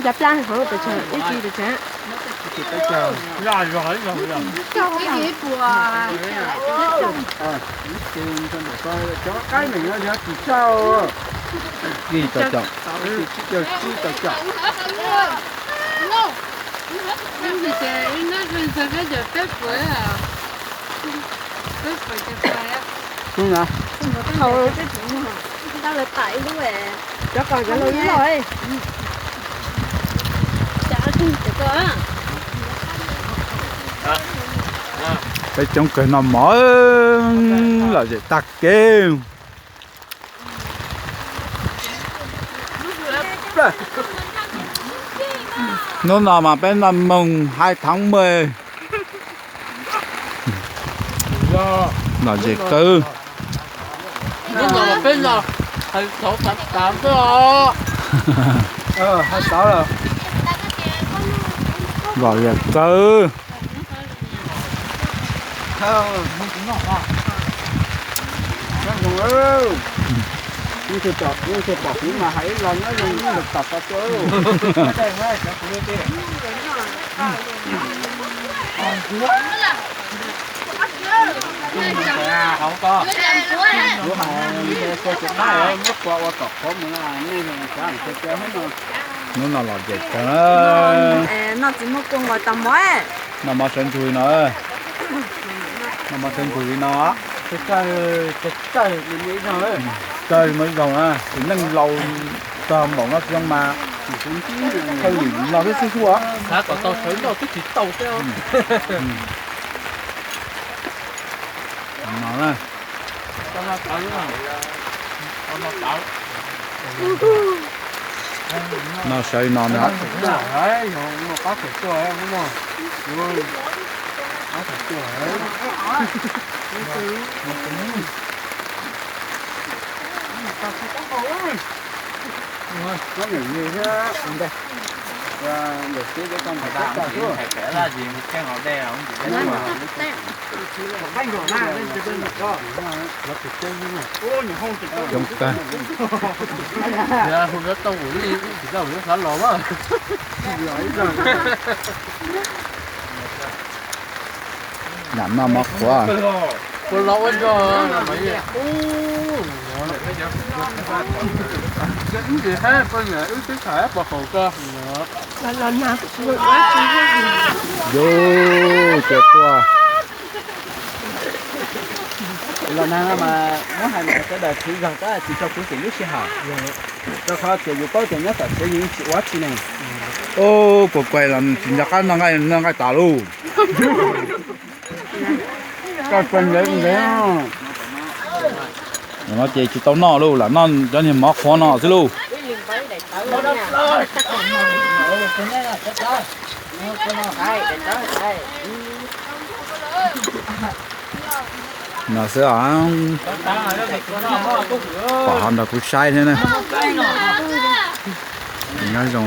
Cov plab hov pes tsawg, ib tug pes tsawg? Cov qaib neeg no yog tsis tau, tsis tau caum. Hau tau lawv pam ib lub, cov ko cov loj loj. Peb coob kawg noj mov, lom zem tag kev. Hnub no mas peb noj moos hai tháng mười. Lom zem kawg. Lom zem kawg. Hnub no lom zem kawg. Noj tsis muaj kua nqos tau mov. Noj mov sawv ntsug li no. Noj mov sawv ntsug li no. Txawj muaj ib zaug na, tus neeg laus txog npaum no tsis zoo mas thawj lim no xwb xwb xwb os. Xav kom tau sawv noj twb tsis tau thiab. No na. No sawv li no ntag. Coob kawg. Lam noj mov qhuav. Yus, cov tuaj. Los nag no mas muab hais mas sawv daws khwv zog tab tsis tso kuv tim lub sij hawm. Rau qhov tias yus paub tias nyob tom tsev yus yeej tsis ua dab tsi ne. Ub, kuv kuv los tsis nco qab noj nqaij, noj nqaij tas lauj. Koj txog ntev ntev no ces tsis tau noj lauj, lam noj cov niag mov qhuav no xwb lauj. No xwb os. Pom ho nrog kuv saib thiab na. Nyob zoo.